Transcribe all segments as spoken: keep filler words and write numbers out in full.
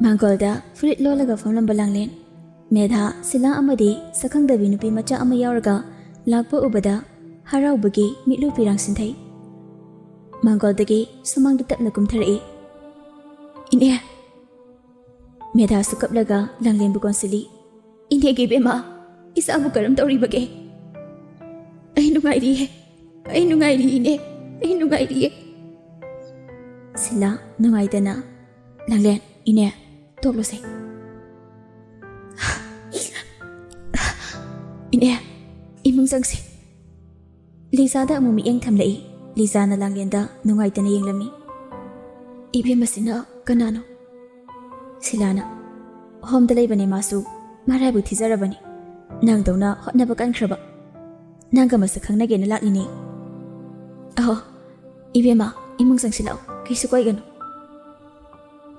ꯃꯥꯡꯒꯣꯜꯗ ꯐꯨꯔꯤꯠ ꯂꯣꯜꯂꯒ ꯐꯝꯂꯝꯕ ꯂꯥꯡꯂꯦꯟ, ꯃꯦꯙꯥ, ꯁꯤꯂꯥ ꯑꯃꯗꯤ ꯁꯛꯈꯪꯗꯕꯤ ꯅꯨꯄꯤ ꯃꯆꯥ ꯑꯃ ꯌꯥꯎꯔꯒ ꯂꯥꯛꯄ ꯎꯕꯗ ꯍꯔꯥꯎꯕꯒꯤ ꯃꯤꯠꯂꯨ ꯄꯤꯔꯥꯡ ꯁꯤꯟꯊꯩ꯫ ꯃꯥꯡꯒꯣꯜꯗꯒꯤ ꯁꯨꯃꯥꯡꯗ ꯇꯞꯅ ꯀꯨꯝꯊꯔꯛꯏ꯫ "ꯏꯅꯦ!" ꯃꯦꯙꯥꯁꯨ ꯀꯞꯂꯒ ꯂꯥꯡꯂꯦꯟꯕꯨ ꯀꯣꯟꯁꯤꯜꯂꯤ꯫ "ꯏꯅꯦꯒꯤ ꯏꯕꯦꯝꯃ, ꯏꯆꯥꯕꯨ ꯀꯔꯝ ꯇꯧꯔꯤꯕꯒꯦ?" "ꯑꯩ ꯅꯨꯡꯉꯥꯏꯔꯤꯌꯦ, ꯑꯩ ꯅꯨꯡꯉꯥꯏꯔꯤ ꯏꯅꯦ, ꯑꯩ ꯅꯨꯡꯉꯥꯏꯔꯤꯌꯦ꯫" ꯁꯤꯂꯥ ꯅꯨꯡꯉꯥꯏꯇꯅ, "ꯂꯥꯡꯂꯦꯟ, ꯏꯅꯦ, ꯇꯣꯛꯂꯣꯁꯦ꯫ ꯏꯅꯦ, ꯏꯃꯨꯡ ꯆꯪꯁꯤ꯫" ꯂꯤꯖꯥꯗ ꯑꯃꯨꯛ ꯃꯤꯠꯌꯦꯡ ꯊꯝꯂꯛꯏ꯫ ꯂꯤꯖꯥꯅ ꯂꯥꯡꯂꯦꯟꯗ ꯅꯨꯡꯉꯥꯏꯇꯅ ꯌꯦꯡꯂꯝꯃꯤ꯫ "ꯏꯕꯦꯝꯃꯁꯤꯅ ꯀꯅꯥꯅꯣ?" ꯁꯤꯂꯥꯅ, "ꯍꯣꯝꯗ ꯂꯩꯕꯅꯦ ꯃꯥꯁꯨ, ꯃꯔꯥꯏꯕꯛ ꯊꯤꯖꯔꯕꯅꯤ꯫ ꯅꯪꯗꯧꯅ ꯍꯣꯠꯅꯕ ꯀꯟꯈ꯭ꯔꯕ꯫ ꯅꯪꯒ ꯃꯁꯛ ꯈꯪꯅꯒꯦꯅ ꯂꯥꯛꯂꯤꯅꯦ꯫" "ꯑꯍꯣ, ꯏꯕꯦꯝꯃ, ꯏꯃꯨꯡ ꯆꯪꯁꯤꯜꯂꯛꯑꯣ, ꯀꯩꯁꯨ ꯀꯣꯏꯒꯅꯨ꯫"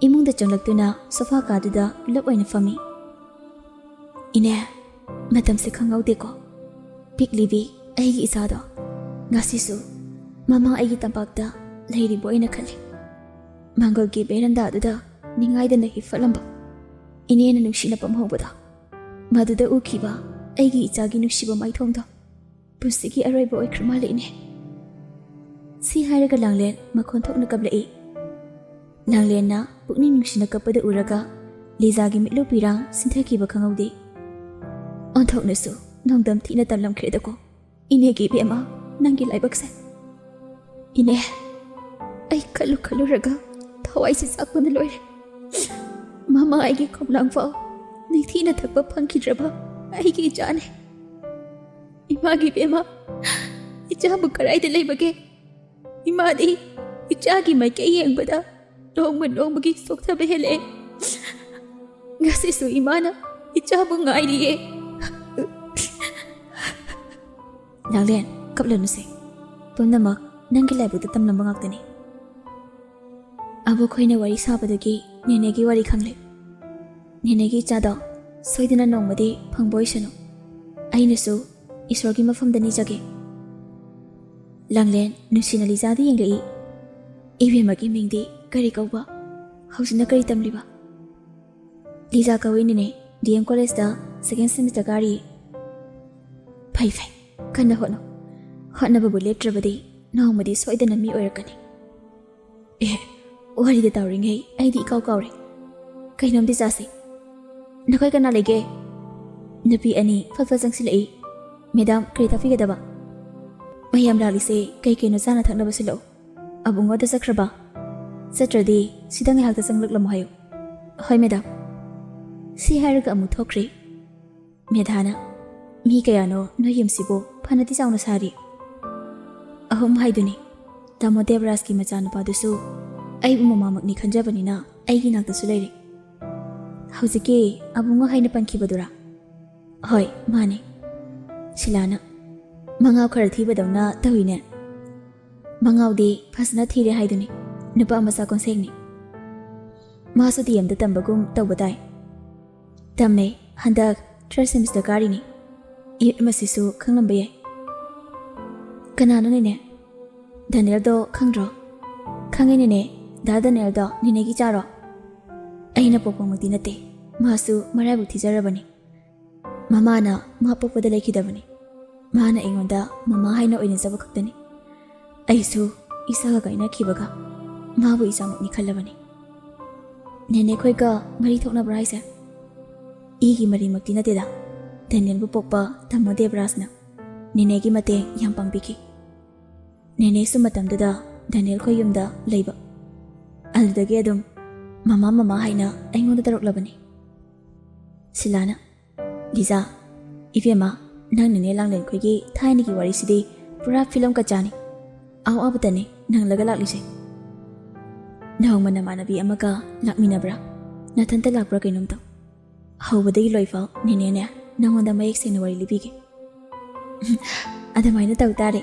ꯏꯃꯨꯡꯗ ꯆꯪꯂꯛꯇꯨꯅ ꯁꯣꯐꯥ ꯀꯥꯗꯨꯗ ꯄꯨꯂꯞ ꯑꯣꯏꯅ ꯐꯝꯃꯤ꯫ "ꯏꯅꯦ, ꯃꯇꯝꯁꯦ ꯈꯪꯍꯧꯗꯦꯀꯣ꯫ ꯄꯤꯛꯂꯤꯕꯤ ꯑꯩꯒꯤ ꯏꯆꯥꯗꯣ ꯉꯁꯤꯁꯨ ꯃꯃꯥ ꯑꯩꯒꯤ ꯇꯝꯄꯥꯛꯇ ꯂꯩꯔꯤꯕ ꯑꯣꯏꯅ ꯈꯜꯂꯤ꯫ ꯃꯥꯡꯒꯣꯜꯒꯤ ꯕꯦꯔꯟꯗꯥꯗꯨꯗ ꯅꯤꯡꯉꯥꯏꯗꯅ ꯍꯤꯞꯐꯠꯂꯝꯕ ꯏꯅꯦꯅ ꯅꯨꯡꯁꯤꯅ ꯄꯝꯍꯧꯕꯗꯣ, ꯃꯗꯨꯗ ꯎꯈꯤꯕ ꯑꯩꯒꯤ ꯏꯆꯥꯒꯤ ꯅꯨꯡꯁꯤꯕ ꯃꯥꯏꯊꯣꯡꯗꯣ ꯄꯨꯟꯁꯤꯒꯤ ꯑꯔꯣꯏꯕ ꯑꯣꯏꯈ꯭ꯔ ꯃꯥꯜꯂꯦ, ꯏꯅꯦ꯫" ꯁꯤ ꯍꯥꯏꯔꯒ ꯂꯥꯡꯂꯦꯟ ꯃꯈꯣꯟ ꯊꯣꯛꯅ ꯀꯞꯂꯛꯏ꯫ ꯂꯥꯡꯂꯦꯟꯅ ꯄꯨꯛꯅꯤꯡ ꯅꯨꯡꯁꯤꯅ ꯀꯞꯄꯗ ꯎꯔꯒ ꯂꯤꯖꯥꯒꯤ ꯃꯤꯠꯂꯨ ꯄꯤꯔꯥꯡ ꯁꯤꯟꯊꯈꯤꯕ ꯈꯪꯍꯧꯗꯦ꯫ "ꯑꯣꯟꯊꯣꯛꯅꯁꯨ ꯅꯣꯡꯗꯝ ꯊꯤꯅ ꯇꯝꯂꯝꯈ꯭ꯔꯦꯗꯀꯣ, ꯏꯅꯦꯒꯤ ꯏꯕꯦꯝꯃ, ꯅꯪꯒꯤ ꯂꯥꯏꯕꯛꯁꯦ꯫ ꯏꯅꯦ, ꯑꯩ ꯈꯜꯂꯨ ꯈꯜꯂꯨꯔꯒ ꯊꯋꯥꯏꯁꯦ ꯆꯥꯛꯄꯅ ꯂꯣꯏꯔꯦ꯫ ꯃꯃꯥ ꯑꯩꯒꯤ ꯈꯣꯝꯂꯥꯡ ꯐꯥꯎ ꯅꯤꯡꯊꯤꯅ ꯊꯛꯄ ꯐꯪꯈꯤꯗ꯭ꯔꯕ ꯑꯩꯒꯤ ꯏꯆꯥꯅꯦ꯫ ꯏꯃꯥꯒꯤ ꯏꯕꯦꯝꯃ, ꯏꯆꯥꯕꯨ ꯀꯗꯥꯏꯗ ꯂꯩꯕꯒꯦ? ꯏꯃꯥꯗꯤ ꯏꯆꯥꯒꯤ ꯃꯥꯏꯀꯩ ꯌꯦꯡꯕꯗ ꯅꯣꯡꯃ ꯅꯣꯡꯃꯒꯤ ꯁꯣꯛꯊꯕ ꯍꯦꯜꯂꯛꯑꯦ꯫ ꯉꯁꯤꯁꯨ ꯏꯃꯥꯅ ꯏꯆꯥꯕꯨ ꯉꯥꯏꯔꯤꯌꯦ꯫" "ꯂꯥꯡꯂꯦꯟ, ꯀꯞꯂꯅꯨꯁꯦ꯫ ꯄꯨꯝꯅꯃꯛ ꯅꯪꯒꯤ ꯂꯥꯏꯕꯛꯇ ꯇꯝꯂꯝꯕ ꯉꯥꯛꯇꯅꯤ꯫ ꯑꯕꯣꯛꯈꯣꯏꯅ ꯋꯥꯔꯤ ꯁꯥꯕꯗꯒꯤ ꯅꯦꯅꯦꯒꯤ ꯋꯥꯔꯤ ꯈꯪꯂꯦ꯫ ꯅꯦꯅꯦꯒꯤ ꯏꯆꯥꯗꯣ ꯁꯣꯏꯗꯅ ꯅꯣꯡꯃꯗꯤ ꯐꯪꯕ ꯑꯣꯏꯁꯅꯨ꯫ ꯑꯩꯅꯁꯨ ꯏꯁꯣꯔꯒꯤ ꯃꯐꯝꯗ ꯅꯤꯖꯒꯦ꯫" ꯂꯥꯡꯂꯦꯟ ꯅꯨꯡꯁꯤꯅ ꯂꯤꯖꯥꯗ ꯌꯦꯡꯂꯛꯏ꯫ "ꯏꯕꯦꯝꯃꯒꯤ ꯃꯤꯡꯗꯤ ꯀꯔꯤ ꯀꯧꯕ? ꯍꯧꯖꯤꯛꯅ ꯀꯔꯤ ꯇꯝꯂꯤꯕ?" ꯂꯤꯖꯥ ꯀꯧꯏ ꯅꯦꯅꯦ, ꯗꯤ ꯑꯦꯝ ꯀꯣꯂꯦꯖꯇ ꯁꯦꯀꯦꯟ ꯁꯦꯃꯤꯁꯇꯔ ꯀꯥꯔꯤ꯫ ꯐꯩ ꯐꯩ, ꯀꯟꯅ ꯍꯣꯠꯅꯧ꯫ ꯍꯣꯠꯅꯕꯕꯨ ꯂꯦꯞꯇ꯭ꯔꯕꯗꯤ ꯅꯣꯡꯃꯗꯤ ꯁꯣꯏꯗꯅ ꯃꯤ ꯑꯣꯏꯔꯛꯀꯅꯤ꯫ ꯑꯦ, ꯋꯥꯔꯤꯗ ꯇꯧꯔꯤꯉꯩ ꯑꯩꯗꯤ ꯏꯀꯥꯎ ꯀꯥꯎꯔꯦ꯫ ꯀꯩꯅꯣꯝꯗꯤ ꯆꯥꯁꯤ꯫ ꯅꯈꯣꯏ ꯀꯅꯥ ꯂꯩꯒꯦ? ꯅꯨꯄꯤ ꯑꯅꯤ ꯐꯠ ꯐꯠ ꯆꯪꯁꯤꯜꯂꯛꯏ꯫ "ꯃꯦꯗꯥꯝ, ꯀꯔꯤ ꯊꯛꯄꯤꯒꯗꯕ?" "ꯃꯌꯥꯝ ꯂꯥꯛꯂꯤꯁꯦ ꯀꯩ ꯀꯩꯅꯣ ꯆꯥꯅ ꯊꯛꯅꯕ ꯁꯤꯜꯂꯛꯎ꯫ ꯑꯕꯨꯡꯉꯣꯗ ꯆꯠꯈ꯭ꯔꯕ?" "ꯆꯠꯇ꯭ꯔꯗꯤ ꯁꯤꯗ ꯉꯥꯏꯍꯥꯛꯇ ꯆꯪꯂꯛꯂꯝꯃꯣ ꯍꯥꯏꯌꯨ"꯫ "ꯍꯣꯏ ꯃꯦꯗꯥꯝ"꯫ ꯁꯤ ꯍꯥꯏꯔꯒ ꯑꯃꯨꯛ ꯊꯣꯛꯈ꯭ꯔꯦ꯫ ꯃꯦꯙꯥꯅ, "ꯃꯤ ꯀꯌꯥꯅꯣ ꯅꯣꯏ ꯌꯨꯝꯁꯤꯕꯨ ꯐꯅꯗꯤ ꯆꯥꯎꯅ ꯁꯥꯔꯤ?" "ꯑꯍꯨꯝ ꯍꯥꯏꯗꯨꯅꯤ꯫ ꯇꯥꯃꯣ ꯗꯦꯕꯔꯥꯖꯀꯤ ꯃꯆꯥꯅꯨꯄꯥꯗꯨꯁꯨ ꯑꯩꯕꯨ ꯃꯃꯥꯃꯛꯅꯤ ꯈꯟꯖꯕꯅꯤꯅ ꯑꯩꯒꯤ ꯅꯥꯛꯇꯁꯨ ꯂꯩꯔꯦ"꯫ "ꯍꯧꯖꯤꯛꯀꯤ ꯑꯕꯨꯡꯉꯣ ꯍꯥꯏꯅ ꯄꯟꯈꯤꯕꯗꯨꯔꯥ?" "ꯍꯣꯏ, ꯃꯥꯅꯦ"꯫ ꯁꯤꯂꯥꯅ, "ꯃꯉꯥꯎ ꯈꯔ ꯊꯤꯕꯗꯧꯅ ꯇꯧꯏꯅꯦ"꯫ "ꯃꯉꯥꯎꯗꯤ ꯐꯖꯅ ꯊꯤꯔꯦ ꯍꯥꯏꯗꯨꯅꯤ, ꯅꯨꯄꯥ ꯃꯆꯥ ꯀꯣꯟꯁꯦꯡꯅꯤ"꯫ "ꯃꯥꯁꯨ ꯗꯤ ꯑꯦꯝꯗ ꯇꯝꯕꯒꯨꯝ ꯇꯧꯕ ꯇꯥꯏ"꯫ "ꯇꯝꯃꯦ, ꯍꯟꯗꯛ ꯊꯥꯔꯠ ꯁꯦꯃꯤꯁꯇꯔ ꯀꯥꯔꯤꯅꯤ"꯫ "ꯑꯦ, ꯃꯁꯤꯁꯨ ꯈꯪꯂꯝꯕ ꯌꯥꯏ"꯫ "ꯀꯅꯥꯅꯣ ꯅꯦꯅꯦ?" "ꯗꯥꯅꯤꯌꯦꯜꯗꯣ ꯈꯪꯗ꯭ꯔꯣ?" "ꯈꯪꯉꯦ ꯅꯦꯅꯦ, ꯗꯥ ꯗꯥꯅꯤꯌꯦꯜꯗꯣ ꯅꯦꯅꯦꯒꯤ ꯏꯆꯥꯔꯣ?" "ꯑꯩꯅ ꯄꯣꯛꯄꯃꯛꯇꯤ ꯅꯠꯇꯦ, ꯃꯥꯁꯨ ꯃꯔꯥꯏꯕꯛ ꯊꯤꯖꯔꯕꯅꯤ"꯫ ꯃꯃꯥꯅ ꯃꯥ ꯄꯣꯛꯄꯗ ꯂꯩꯈꯤꯗꯕꯅꯤ꯫ ꯃꯥꯅ ꯑꯩꯉꯣꯟꯗ ꯃꯃꯥ ꯍꯥꯏꯅ ꯑꯣꯏꯅꯖꯕ ꯈꯛꯇꯅꯤ꯫ ꯑꯩꯁꯨ ꯏꯁꯥꯒ ꯀꯥꯏꯅꯈꯤꯕꯒ ꯃꯥꯕꯨ ꯏꯆꯥꯃꯛꯅꯤ ꯈꯜꯂꯕꯅꯤ꯫ "ꯅꯦꯅꯦ ꯈꯣꯏꯒ ꯃꯔꯤ ꯊꯣꯛꯅꯕ꯭ꯔꯥ ꯍꯥꯏꯁꯦ?" "ꯏꯒꯤ ꯃꯔꯤꯃꯛꯇꯤ ꯅꯠꯇꯦꯗ꯫ ꯗꯦꯅꯤꯌꯦꯜꯕꯨ ꯄꯣꯛꯄ ꯇꯥꯃꯣ ꯗꯦꯕꯔꯥꯖꯅ ꯅꯦꯅꯦꯒꯤ ꯃꯇꯦꯡ ꯌꯥꯝ ꯄꯥꯡꯕꯤꯈꯤ꯫ ꯅꯦꯅꯦꯁꯨ ꯃꯇꯝꯗꯨꯗ ꯗꯦꯅꯤꯌꯦꯜ ꯈꯣꯏ ꯌꯨꯝꯗ ꯂꯩꯕ꯫ ꯑꯗꯨꯗꯒꯤ ꯑꯗꯨꯝ ꯃꯃꯥ, ꯃꯃꯥ ꯍꯥꯏꯅ ꯑꯩꯉꯣꯟꯗ ꯇꯧꯔꯛꯂꯕꯅꯤ"꯫ ꯁꯤꯂꯥꯅ, "ꯂꯤꯖꯥ, ꯏꯕꯦꯝꯃ, ꯅꯪ ꯅꯦꯅꯦ ꯂꯥꯡꯂꯦꯟ ꯈꯣꯏꯒꯤ ꯊꯥꯏꯅꯒꯤ ꯋꯥꯔꯤꯁꯤꯗꯤ ꯄꯨꯔꯥ ꯐꯤꯂꯝ ꯀꯆꯥꯅꯤ꯫ ꯑꯍꯥꯎ ꯑꯍꯥꯎꯕꯇꯅꯤ ꯅꯪꯂꯒ ꯂꯥꯛꯂꯤꯁꯦ꯫ ꯅꯣꯡꯃ ꯅꯃꯥꯟꯅꯕꯤ ꯑꯃꯒ ꯂꯥꯛꯃꯤꯟꯅꯕ꯭ꯔꯥ? ꯅꯊꯟꯇ ꯂꯥꯛꯄ꯭ꯔꯥ ꯀꯩꯅꯣꯝ ꯇꯧ꯫ ꯍꯧꯕꯗꯒꯤ ꯂꯣꯏꯐꯥꯎ ꯅꯦꯅꯦꯅꯦ ꯅꯪꯉꯣꯟꯗ ꯃꯌꯦꯛ ꯁꯦꯡꯅ ꯋꯥꯔꯤ ꯂꯤꯕꯤꯒꯦ"꯫ "ꯑꯗꯨꯃꯥꯏꯅ ꯇꯧ ꯇꯥꯔꯦ"꯫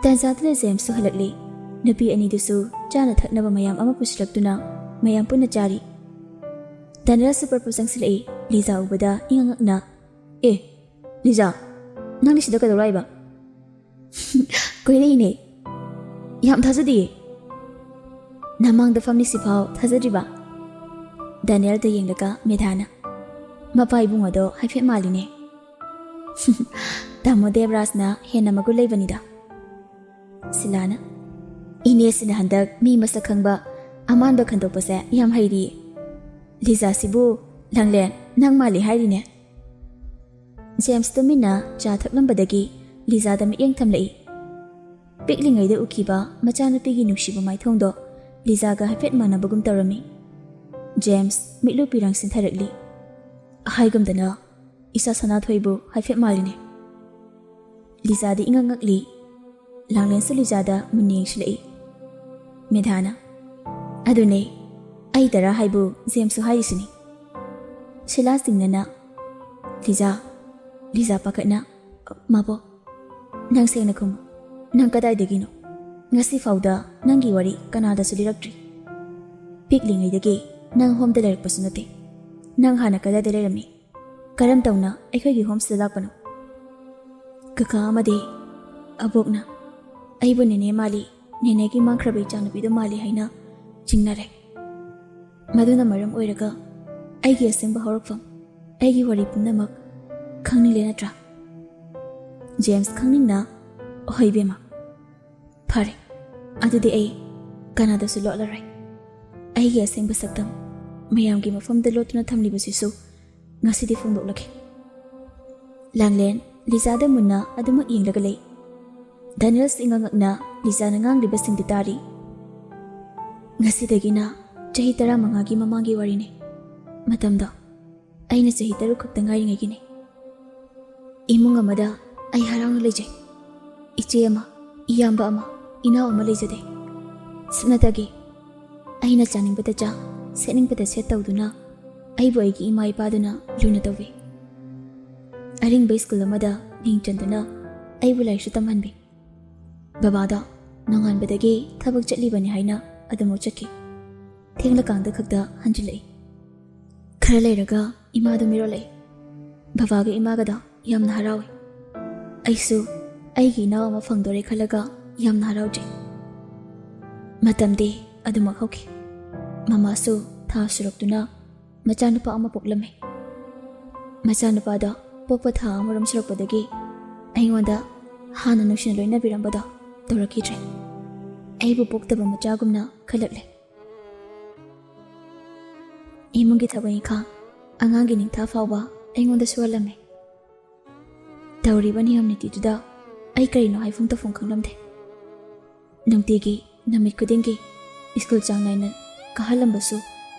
ꯇꯥꯟꯖꯥꯗꯨꯗ ꯖꯦꯝꯁꯁꯨ ꯍꯜꯂꯛꯂꯤ꯫ ꯅꯨꯄꯤ ꯑꯅꯤꯗꯨꯁꯨ ꯆꯥꯅ ꯊꯛꯅꯕ ꯃꯌꯥꯝ ꯑꯃ ꯄꯨꯁꯤꯜꯂꯛꯇꯨꯅ ꯃꯌꯥꯝ ꯄꯨꯟꯅ ꯆꯥꯔꯤ꯫ ꯗꯥꯅꯤꯌꯦꯜꯁꯨ ꯄꯔꯞ ꯄꯔꯞ ꯆꯪꯁꯤꯜꯂꯛꯏ꯫ ꯂꯤꯖꯥ ꯎꯕꯗ ꯏꯉꯛ ꯉꯛꯅ, "ꯑꯦ, ꯂꯤꯖꯥ, ꯅꯪꯗꯤ ꯁꯤꯗ ꯀꯩꯗꯧ ꯂꯥꯛꯏꯕ?" "ꯀꯣꯏꯔꯛꯏꯅꯦ"꯫ "ꯌꯥꯝ ꯊꯥꯖꯗꯤꯌꯦ꯫ ꯅꯃꯥꯡꯗ ꯐꯝꯂꯤꯁꯤꯐꯥꯎ ꯊꯥꯖꯗ꯭ꯔꯤꯕ?" ꯗꯥꯅꯤꯌꯦꯜꯗ ꯌꯦꯡꯂꯒ ꯃꯦꯙꯥꯅ, "ꯃꯄꯥ ꯏꯕꯨꯡ ꯑꯗꯣ ꯍꯥꯏꯐꯦꯠ ꯃꯥꯜꯂꯤꯅꯦ꯫" "ꯇꯥꯃꯣ ꯗꯦꯕꯔꯥꯖꯅ ꯍꯦꯟꯅ ꯃꯒꯨꯟ ꯂꯩꯕꯅꯤꯗ꯫" ꯁꯤꯂꯥꯅ, "ꯏꯅꯦꯁꯤꯅ ꯍꯟꯗꯛ ꯃꯤ ꯃꯁꯛ ꯈꯪꯕ ꯑꯃꯥꯟꯕ ꯈꯟꯗꯣꯛꯄꯁꯦ ꯌꯥꯝ ꯍꯩꯔꯤꯌꯦ꯫ ꯂꯤꯖꯥꯁꯤꯕꯨ ꯂꯥꯡꯂꯦꯟ ꯅꯪ ꯃꯥꯜꯂꯤ ꯍꯥꯏꯔꯤꯅꯦ꯫" ꯖꯦꯝꯁ ꯇꯨꯃꯤꯟꯅ ꯆꯥ ꯊꯛꯂꯝꯕꯗꯒꯤ ꯂꯤꯖꯥꯗ ꯃꯤꯠꯌꯦꯡ ꯊꯝꯂꯛꯏ꯫ ꯄꯤꯛꯂꯤꯉꯩꯗ ꯎꯈꯤꯕ ꯃꯆꯥꯅꯨꯄꯤꯒꯤ ꯅꯨꯡꯁꯤꯕ ꯃꯥꯏꯊꯣꯡꯗꯣ ꯂꯤꯖꯥꯒ ꯍꯥꯏꯐꯦꯠ ꯃꯥꯟꯅꯕꯒꯨꯝ ꯇꯧꯔꯝꯃꯤ꯫ ꯖꯦꯝꯁ ꯃꯤꯠꯂꯨ ꯄꯤꯔꯥꯡ ꯁꯤꯟꯊꯔꯛꯂꯤ꯫ ꯍꯥꯏꯒꯨꯝꯗꯅ, "ꯏꯆꯥ ꯁꯅꯥꯊꯣꯏꯕꯨ ꯍꯥꯏꯐꯦꯠ ꯃꯥꯜꯂꯤꯅꯦ꯫" ꯂꯤꯖꯥꯗꯤ ꯏꯉꯛ ꯉꯛꯂꯤ꯫ ꯂꯥꯡꯂꯦꯟꯁꯨ ꯂꯤꯖꯥꯗ ꯃꯨꯟꯅ ꯌꯦꯡꯁꯤꯜꯂꯛꯏ꯫ ꯃꯦꯙꯥꯅ, "ꯑꯗꯨꯅꯦ, ꯑꯩ ꯇꯔꯥ ꯍꯥꯏꯕꯨ ꯖꯦꯝꯁꯁꯨ ꯍꯥꯏꯔꯤꯁꯤꯅꯤ꯫" ꯁꯤꯂꯥ ꯆꯤꯡꯅꯅ, "ꯂꯤꯖꯥ, ꯂꯤꯖꯥ ꯄꯥꯈꯠꯅ, ꯃꯥꯕꯣꯛ, ꯅꯪ ꯁꯦꯡꯅ ꯈꯨꯝꯃꯨ꯫ ꯅꯪ ꯀꯗꯥꯏꯗꯒꯤꯅꯣ? ꯉꯁꯤ ꯐꯥꯎꯗ ꯅꯪꯒꯤ ꯋꯥꯔꯤ ꯀꯅꯥꯗꯁꯨ ꯂꯤꯔꯛꯇ꯭ꯔꯤ꯫ ꯄꯤꯛꯂꯤꯉꯩꯗꯒꯤ ꯅꯪ ꯍꯣꯝꯗ ꯂꯩꯔꯛꯄꯁꯨ ꯅꯠꯇꯦ꯫ ꯅꯪ ꯍꯥꯟꯅ ꯀꯗꯥꯏꯗ ꯂꯩꯔꯝꯃꯤ? ꯀꯔꯝ ꯇꯧꯅ ꯑꯩꯈꯣꯏꯒꯤ ꯍꯣꯝꯁꯤꯗ ꯂꯥꯛꯄꯅꯣ?" ꯀꯀꯥ ꯑꯃꯗꯤ ꯑꯕꯣꯛꯅ ꯑꯩꯕꯨ ꯅꯦꯅꯦ ꯃꯥꯜꯂꯤ, ꯅꯦꯅꯦꯒꯤ ꯃꯥꯡꯈ꯭ꯔꯕ ꯏꯆꯥꯅꯨꯄꯤꯗꯨ ꯃꯥꯜꯂꯤ ꯍꯥꯏꯅ ꯆꯤꯡꯅꯔꯦ꯫ ꯃꯗꯨꯅ ꯃꯔꯝ ꯑꯣꯏꯔꯒ ꯑꯩꯒꯤ ꯑꯁꯦꯡꯕ ꯍꯧꯔꯛꯐꯝ, ꯑꯩꯒꯤ ꯋꯥꯔꯤ ꯄꯨꯝꯅꯃꯛ ꯈꯪꯅꯤꯡꯂꯦ ꯅꯠꯇ꯭ꯔꯥ? ꯖꯦꯝꯁ ꯈꯪꯅꯤꯡꯅ, "ꯍꯣꯏ ꯏꯕꯦꯝꯃ꯫ ꯐꯔꯦ, ꯑꯗꯨꯗꯤ ꯑꯩ ꯀꯅꯥꯗꯁꯨ ꯂꯣꯠꯂꯔꯣꯏ꯫ ꯑꯩꯒꯤ ꯑꯁꯦꯡꯕ ꯁꯛꯇꯝ ꯃꯌꯥꯝꯒꯤ ꯃꯐꯝꯗ ꯂꯣꯠꯇꯨꯅ ꯊꯝꯂꯤꯕꯁꯤꯁꯨ ꯉꯁꯤꯗꯤ ꯐꯣꯡꯗꯣꯛꯂꯒꯦ꯫" ꯂꯥꯡꯂꯦꯟ ꯂꯤꯖꯥꯗ ꯃꯨꯟꯅ ꯑꯗꯨꯃꯛ ꯌꯦꯡꯂꯒ ꯂꯩ꯫ ꯗꯥꯅꯤꯌꯦꯜꯁ ꯏꯉꯛ ꯉꯛꯅ ꯂꯤꯖꯥꯅ ꯉꯥꯡꯂꯤꯕꯁꯤꯡꯗꯨ ꯇꯥꯔꯤ꯫ "ꯉꯁꯤꯗꯒꯤꯅ ꯆꯍꯤ ꯇꯔꯥꯃꯉꯥꯒꯤ ꯃꯃꯥꯡꯒꯤ ꯋꯥꯔꯤꯅꯤ꯫ ꯃꯇꯝꯗꯣ ꯑꯩꯅ ꯆꯍꯤ ꯇꯔꯨꯛ ꯈꯛꯇ ꯉꯥꯏꯔꯤꯉꯩꯒꯤꯅꯤ꯫ ꯏꯃꯨꯡ ꯑꯃꯗ ꯑꯩ ꯍꯔꯥꯎꯅ ꯂꯩꯖꯩ꯫ ꯏꯆꯦ ꯑꯃ, ꯏꯌꯥꯝꯕ ꯑꯃ, ꯏꯅꯥꯎ ꯑꯃ ꯂꯩꯖꯗꯦ꯫ ꯁꯨꯞꯅꯇꯒꯤ ꯑꯩꯅ ꯆꯥꯅꯤꯡꯕꯗ ꯆꯥ, ꯁꯦꯠꯅꯤꯡꯕꯗ ꯁꯦꯠ ꯇꯧꯗꯨꯅ ꯑꯩꯕꯨ ꯑꯩꯒꯤ ꯏꯃꯥ ꯏꯄꯥꯗꯨꯅ ꯂꯨꯅ ꯇꯧꯕꯤ꯫ ꯑꯔꯤꯡꯕ ꯁ꯭ꯀꯨꯜ ꯑꯃꯗ ꯃꯤꯡ ꯆꯟꯗꯨꯅ ꯑꯩꯕꯨ ꯂꯥꯏꯔꯤꯛꯁꯨ ꯇꯝꯍꯟꯕꯤ꯫ ꯕꯕꯥꯗꯣ ꯅꯣꯡꯉꯥꯟꯕꯗꯒꯤ ꯊꯕꯛ ꯆꯠꯂꯤꯕꯅꯤ ꯍꯥꯏꯅ ꯑꯗꯨꯃꯛ ꯆꯠꯈꯤ꯫ ꯊꯦꯡꯂꯀꯥꯟꯗ ꯈꯛꯇ ꯍꯟꯖꯤꯜꯂꯛꯏ꯫ ꯈꯔ ꯂꯩꯔꯒ ꯏꯃꯥꯗꯣ ꯃꯤꯔꯣꯜꯂꯛꯏ꯫ ꯕꯕꯥꯒ ꯏꯃꯥꯒꯗꯣ ꯌꯥꯝꯅ ꯍꯔꯥꯎꯏ꯫ ꯑꯩꯁꯨ ꯑꯩꯒꯤ ꯏꯅꯥꯎ ꯑꯃ ꯐꯪꯗꯣꯔꯦ ꯈꯜꯂꯒ ꯌꯥꯝꯅ ꯍꯔꯥꯎꯖꯩ꯫" ꯃꯇꯝꯗꯤ ꯑꯗꯨꯃꯛ ꯍꯧꯈꯤ꯫ ꯃꯃꯥꯁꯨ ꯊꯥ ꯁꯨꯔꯛꯇꯨꯅ ꯃꯆꯥꯅꯨꯄꯥ ꯑꯃ ꯄꯣꯛꯂꯝꯃꯤ꯫ ꯃꯆꯥꯅꯨꯄꯥꯗꯣ ꯄꯣꯛꯄ ꯊꯥ ꯑꯃꯔꯣꯝ ꯁꯨꯔꯛꯄꯗꯒꯤ ꯑꯩꯉꯣꯟꯗ ꯍꯥꯟꯅ ꯅꯨꯡꯁꯤꯅ ꯂꯣꯏꯅꯕꯤꯔꯝꯕꯗꯣ ꯇꯧꯔꯛꯈꯤꯗ꯭ꯔꯦ꯫ ꯑꯩꯕꯨ ꯄꯣꯛꯇꯕ ꯃꯆꯥꯒꯨꯝꯅ ꯈꯜꯂꯛꯂꯦ꯫ ꯏꯃꯨꯡꯒꯤ ꯊꯕꯛ ꯏꯪꯈꯥꯡ, ꯑꯉꯥꯡꯒꯤ ꯅꯤꯡꯊꯥ ꯐꯥꯎꯕ ꯑꯩꯉꯣꯟꯗ ꯁꯨꯍꯜꯂꯝꯃꯤ꯫ ꯇꯧꯔꯤꯕ ꯅꯤꯌꯝ ꯅꯤꯇꯤꯗꯨꯗ ꯑꯩ ꯀꯔꯤꯅꯣ ꯍꯥꯏꯐꯝ ꯇꯧꯐꯝ ꯈꯪꯂꯝꯗꯦ꯫ ꯅꯨꯡꯇꯤꯒꯤ ꯅꯨꯃꯤꯠ ꯈꯨꯗꯤꯡꯒꯤ ꯁ꯭ꯀꯨꯜ ꯆꯥꯡ ꯅꯥꯏꯅ ꯀꯥꯍꯜꯂꯝꯕꯁꯨ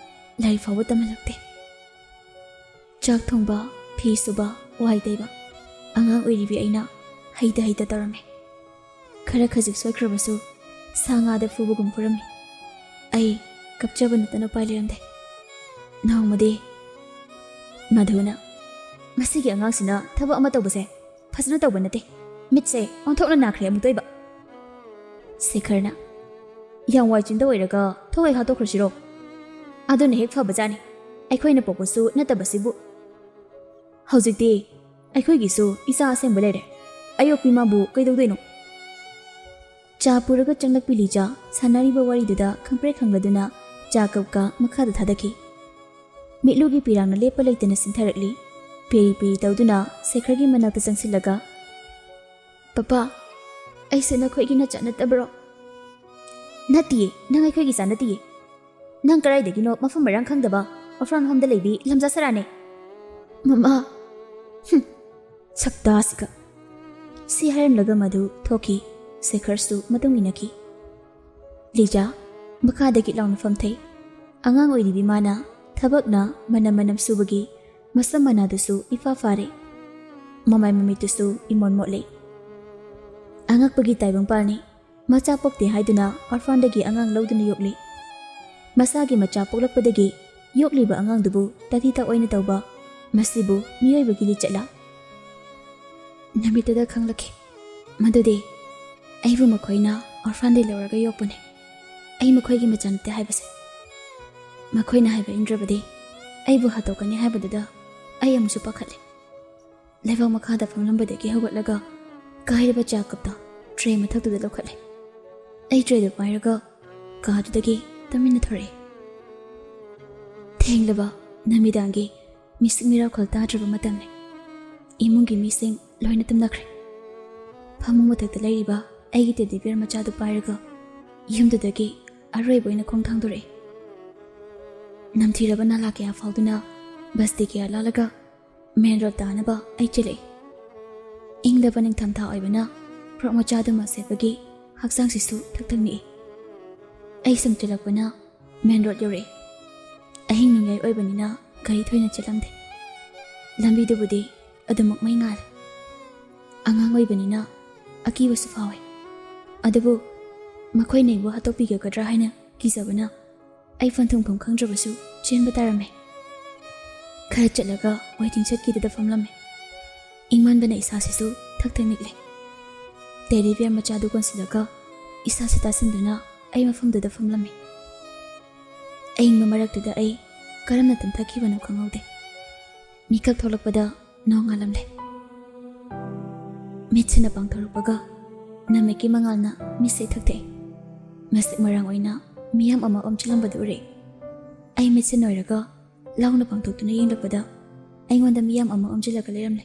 ꯂꯥꯏꯔꯤꯛ ꯐꯥꯎꯕ ꯇꯝꯍꯜꯂꯛꯇꯦ꯫ ꯆꯥꯛ ꯊꯣꯡꯕ, ꯐꯤ ꯁꯨꯕ, ꯋꯥꯏ ꯇꯩꯕ ꯑꯉꯥꯡ ꯑꯣꯏꯔꯤꯕꯤ ꯑꯩꯅ ꯍꯩꯇ ꯍꯩꯇ ꯇꯧꯔꯝꯃꯤ꯫ ꯈꯔ ꯈꯖꯤꯛ ꯁꯣꯏꯈ꯭ꯔꯕꯁꯨ ꯁꯥ ꯉꯥꯗ ꯐꯨꯕꯒꯨꯝ ꯐꯨꯔꯝꯃꯤ꯫ ꯑꯩ ꯀꯞꯆꯕ ꯅꯠꯇꯅ ꯎꯄꯥꯏ ꯂꯩꯔꯝꯗꯦ꯫ ꯅꯣꯡꯃꯗꯤ ꯃꯙꯨꯅ, "ꯃꯁꯤꯒꯤ ꯑꯉꯥꯡꯁꯤꯅ ꯊꯕꯛ ꯑꯃ ꯇꯧꯕꯁꯦ ꯐꯖꯅ ꯇꯧꯕ ꯅꯠꯇꯦ, ꯃꯤꯠꯁꯦ ꯑꯣꯟꯊꯣꯛꯅ ꯅꯥꯈ꯭ꯔꯦ ꯑꯃꯨꯛꯇꯣꯏꯕ꯫" ꯁꯦꯈꯔꯅ, "ꯌꯥꯝ ꯋꯥꯏ ꯆꯤꯟꯗ ꯑꯣꯏꯔꯒ ꯊꯣꯛ ꯍꯦꯛ ꯍꯥꯠꯇꯣꯛꯈ꯭ꯔꯁꯤꯔꯣ? ꯑꯗꯨꯅ ꯍꯦꯛ ꯐꯕꯖꯥꯠꯅꯤ꯫ ꯑꯩꯈꯣꯏꯅ ꯄꯣꯛꯄꯁꯨ ꯅꯠꯇꯕꯁꯤꯕꯨ꯫ ꯍꯧꯖꯤꯛꯇꯤ ꯑꯩꯈꯣꯏꯒꯤꯁꯨ ꯏꯆꯥ ꯑꯁꯦꯡꯕ ꯂꯩꯔꯦ꯫ ꯑꯌꯣꯛꯄꯤ ꯃꯥꯕꯨ ꯀꯩꯗꯧꯗꯣꯏꯅꯣ?" ꯆꯥ ꯄꯨꯔꯒ ꯆꯪꯂꯛꯄꯤ ꯂꯤꯖꯥ ꯁꯥꯟꯅꯔꯤꯕ ꯋꯥꯔꯤꯗꯨꯗ ꯈꯪꯄ꯭ꯔꯦꯛ ꯈꯪꯂꯗꯨꯅ ꯆꯥ ꯀꯞꯀ ꯃꯈꯥꯗ ꯊꯥꯗꯈꯤ꯫ ꯃꯤꯠꯂꯨꯒꯤ ꯄꯤꯔꯥꯡꯅ ꯂꯦꯞꯄ ꯂꯩꯇꯅ ꯁꯤꯟꯊꯔꯛꯂꯤ꯫ ꯄꯦꯔꯤ ꯄꯦꯔꯤ ꯇꯧꯗꯨꯅ ꯁꯦꯈꯔꯒꯤ ꯃꯅꯥꯛꯇ ꯆꯪꯁꯤꯜꯂꯒ, "ꯄꯄꯥ, ꯑꯩꯁꯦ ꯅꯈꯣꯏꯒꯤ ꯅꯆꯥ ꯅꯠꯇꯕ꯭ꯔꯣ?" "ꯅꯠꯇꯤꯌꯦ, ꯅꯪ ꯑꯩꯈꯣꯏꯒꯤ ꯏꯆꯥ ꯅꯠꯇꯤꯌꯦ꯫ ꯅꯪ ꯀꯗꯥꯏꯗꯒꯤꯅꯣ ꯃꯐꯝ ꯃꯔꯥꯡ ꯈꯪꯗꯕ orphan home ꯗ ꯂꯩꯕꯤ ꯂꯝꯖꯥ ꯁꯔꯥꯅꯦ꯫" "ꯃꯃꯥ!" "ꯍꯨꯝ, ꯁꯛꯇꯥꯁꯤꯒ!" ꯁꯤ ꯍꯥꯏꯔꯝꯂꯒ ꯃꯗꯨ ꯊꯣꯛꯈꯤ꯫ ꯁꯦꯈꯔꯁꯨ ꯃꯇꯨꯡ ꯏꯟꯅꯈꯤ꯫ ꯂꯤꯖꯥ ꯃꯈꯥꯗꯒꯤ ꯂꯥꯎꯅ ꯐꯝꯊꯩ꯫ ꯑꯉꯥꯡ ꯑꯣꯏꯔꯤꯕꯤ ꯃꯥꯅ ꯊꯕꯛꯅ ꯃꯅꯝ ꯃꯅꯝ ꯁꯨꯕꯒꯤ ꯃꯁꯝ ꯃꯅꯥꯗꯨꯁꯨ ꯏꯐꯥ ꯐꯥꯔꯦ꯫ ꯃꯃꯥꯏ ꯃꯃꯤꯠꯇꯨꯁꯨ ꯏꯃꯣꯟ ꯃꯣꯠꯂꯦ꯫ ꯑꯉꯛꯄꯒꯤ ꯇꯥꯏꯕꯪꯄꯥꯜꯅꯤ꯫ ꯃꯆꯥ ꯄꯣꯛꯇꯦ ꯍꯥꯏꯗꯨꯅ orphan ꯗꯒꯤ ꯑꯉꯥꯡ ꯂꯧꯗꯨꯅ ꯌꯣꯛꯂꯤ꯫ ꯃꯁꯥꯒꯤ ꯃꯆꯥ ꯄꯣꯛꯂꯛꯄꯗꯒꯤ ꯌꯣꯛꯂꯤꯕ ꯑꯉꯥꯡꯗꯨꯕꯨ ꯇꯥꯊꯤ ꯇꯥꯑꯣꯏꯅ ꯇꯧꯕ, ꯃꯁꯤꯕꯨ ꯃꯤꯑꯣꯏꯕꯒꯤ ꯂꯤꯆꯠꯂꯥ? ꯅꯨꯃꯤꯠꯇꯨꯗ ꯈꯪꯂꯛꯈꯤ ꯃꯗꯨꯗꯤ ꯑꯩꯕꯨ ꯃꯈꯣꯏꯅ orphan ꯗꯒꯤ ꯂꯧꯔꯒ ꯌꯣꯛꯄꯅꯤ꯫ ꯑꯩ ꯃꯈꯣꯏꯒꯤ ꯃꯆꯥ ꯅꯠꯇꯦ ꯍꯥꯏꯕꯁꯦ꯫ ꯃꯈꯣꯏꯅ ꯍꯥꯏꯕ ꯏꯟꯗ꯭ꯔꯕꯗꯤ ꯑꯩꯕꯨ ꯍꯥꯠꯇꯣꯛꯀꯅꯤ ꯍꯥꯏꯕꯗꯨꯗ ꯑꯩ ꯑꯃꯨꯛꯁꯨ ꯄꯥꯈꯠꯂꯦ꯫ ꯂꯩꯕꯥꯛ ꯃꯈꯥꯗ ꯐꯝꯂꯝꯕꯗꯒꯤ ꯍꯧꯒꯠꯂꯒ ꯀꯥꯏꯔꯕ ꯆꯥ ꯀꯞꯇꯣ tray ꯃꯊꯛꯇꯨꯗ ꯂꯧꯈꯠꯂꯦ꯫ ꯑꯩ tray ꯗꯨ ꯄꯥꯏꯔꯒ ꯀꯥꯗꯨꯗꯒꯤ ꯇꯨꯃꯤꯟꯅ ꯊꯣꯔꯛꯏ꯫ ꯊꯦꯡꯂꯕ ꯅꯨꯃꯤꯗꯥꯡꯒꯤ ꯃꯤꯁꯤꯛ ꯃꯤꯔꯥꯎꯈꯣꯜ ꯇꯥꯗ꯭ꯔꯕ ꯃꯇꯝꯅꯤ꯫ ꯏꯃꯨꯡꯒꯤ ꯃꯤꯁꯤꯡ ꯂꯣꯏꯅ ꯇꯨꯝꯅꯈ꯭ꯔꯦ꯫ ꯐꯃꯨꯡ ꯃꯊꯛꯇ ꯂꯩꯔꯤꯕ ꯑꯩꯒꯤ ꯇꯦꯗꯤ ꯕꯤꯌꯔ ꯃꯆꯥꯗꯨ ꯄꯥꯏꯔꯒ ꯌꯨꯝꯗꯨꯗꯒꯤ ꯑꯔꯣꯏꯕ ꯑꯣꯏꯅ ꯈꯣꯡ ꯊꯥꯡꯗꯣꯔꯛꯏ꯫ ꯅꯝꯊꯤꯔꯕ ꯅꯥꯂꯥ ꯀꯌꯥ ꯐꯥꯎꯗꯨꯅ ꯕꯁꯇꯤ ꯀꯌꯥ ꯂꯥꯜꯂꯒ ꯃꯦꯟ ꯔꯣꯗ ꯇꯥꯅꯕ ꯑꯩ ꯆꯦꯜꯂꯛꯏ꯫ ꯏꯪꯂꯕ ꯅꯤꯡꯊꯝꯊꯥ ꯑꯣꯏꯕꯅ ꯐ꯭ꯔꯣꯛ ꯃꯆꯥꯗꯨꯃ ꯁꯦꯠꯄꯒꯤ ꯍꯛꯆꯥꯡꯁꯤꯁꯨ ꯊꯛ ꯊꯛ ꯅꯤꯛꯏ꯫ ꯑꯩ ꯁꯨꯝ ꯆꯦꯜꯂꯛꯄꯅ ꯃꯦꯟ ꯔꯣꯗ ꯌꯧꯔꯛꯑꯦ꯫ ꯑꯍꯤꯡ ꯅꯣꯡꯌꯥꯏ ꯑꯣꯏꯕꯅꯤꯅ ꯒꯥꯔꯤ ꯊꯣꯏꯅ ꯆꯦꯜꯂꯝꯗꯦ꯫ ꯂꯝꯕꯤꯗꯨꯕꯨꯗꯤ ꯑꯗꯨꯃꯛ ꯃꯩ ꯉꯥꯜꯂꯤ꯫ ꯑꯉꯥꯡ ꯑꯣꯏꯕꯅꯤꯅ ꯑꯀꯤꯕꯁꯨ ꯐꯥꯎꯏ꯫ ꯑꯗꯨꯕꯨ ꯃꯈꯣꯏꯅ ꯑꯩꯕꯨ ꯍꯥꯠꯇꯣꯛꯄꯤꯒꯗ꯭ꯔꯥ ꯍꯥꯏꯅ ꯀꯤꯖꯕꯅ ꯑꯩ ꯐꯝ ꯊꯨꯡꯐꯝ ꯈꯪꯗ꯭ꯔꯕꯁꯨ ꯆꯦꯟꯕ ꯇꯥꯔꯝꯃꯦ꯫ ꯈꯔ ꯆꯠꯂꯒ ꯋꯦꯇꯤꯡ ꯁꯦꯗꯀꯤꯗꯨꯗ ꯐꯝꯂꯝꯃꯦ꯫ ꯏꯪꯃꯟꯕꯅ ꯏꯁꯥꯁꯤꯁꯨ ꯊꯛ ꯊꯛ ꯅꯤꯛꯂꯦ꯫ ꯇꯦꯗꯤ ꯕꯤꯌꯔ ꯃꯆꯥꯗꯨ ꯀꯣꯟꯁꯤꯜꯂꯒ ꯏꯁꯥꯁꯤ ꯇꯥꯁꯤꯟꯗꯨꯅ ꯑꯩ ꯃꯐꯝꯗꯨꯗ ꯐꯝꯂꯝꯃꯤ꯫ ꯑꯏꯪꯕ ꯃꯔꯛꯇꯨꯗ ꯑꯩ ꯀꯔꯝꯅ ꯇꯨꯝꯊꯈꯤꯕꯅꯣ ꯈꯪꯍꯧꯗꯦ꯫ ꯃꯤꯀꯞ ꯊꯣꯛꯂꯛꯄꯗ ꯅꯣꯡ ꯉꯥꯜꯂꯝꯂꯦ꯫ ꯃꯤꯠꯁꯤꯅ ꯄꯥꯡꯊꯣꯔꯛꯄꯒ ꯅꯨꯃꯤꯠꯀꯤ ꯃꯉꯥꯜꯅ ꯃꯤꯠꯁꯦ ꯊꯛꯊꯛꯏ꯫ ꯃꯁꯤꯛ ꯃꯔꯥꯡ ꯑꯣꯏꯅ ꯃꯤꯌꯥꯝ ꯑꯃ ꯑꯣꯝꯁꯤꯜꯂꯝꯕꯗꯨ ꯎꯔꯦ꯫ ꯑꯩ ꯃꯤꯠꯁꯦ ꯅꯣꯏꯔꯒ ꯂꯥꯎꯅ ꯄꯥꯡꯊꯣꯛꯇꯨꯅ ꯌꯦꯡꯂꯛꯄꯗ ꯑꯩꯉꯣꯟꯗ ꯃꯤꯌꯥꯝ ꯑꯃ ꯑꯣꯝꯁꯤꯜꯂꯒ ꯂꯩꯔꯝꯂꯦ꯫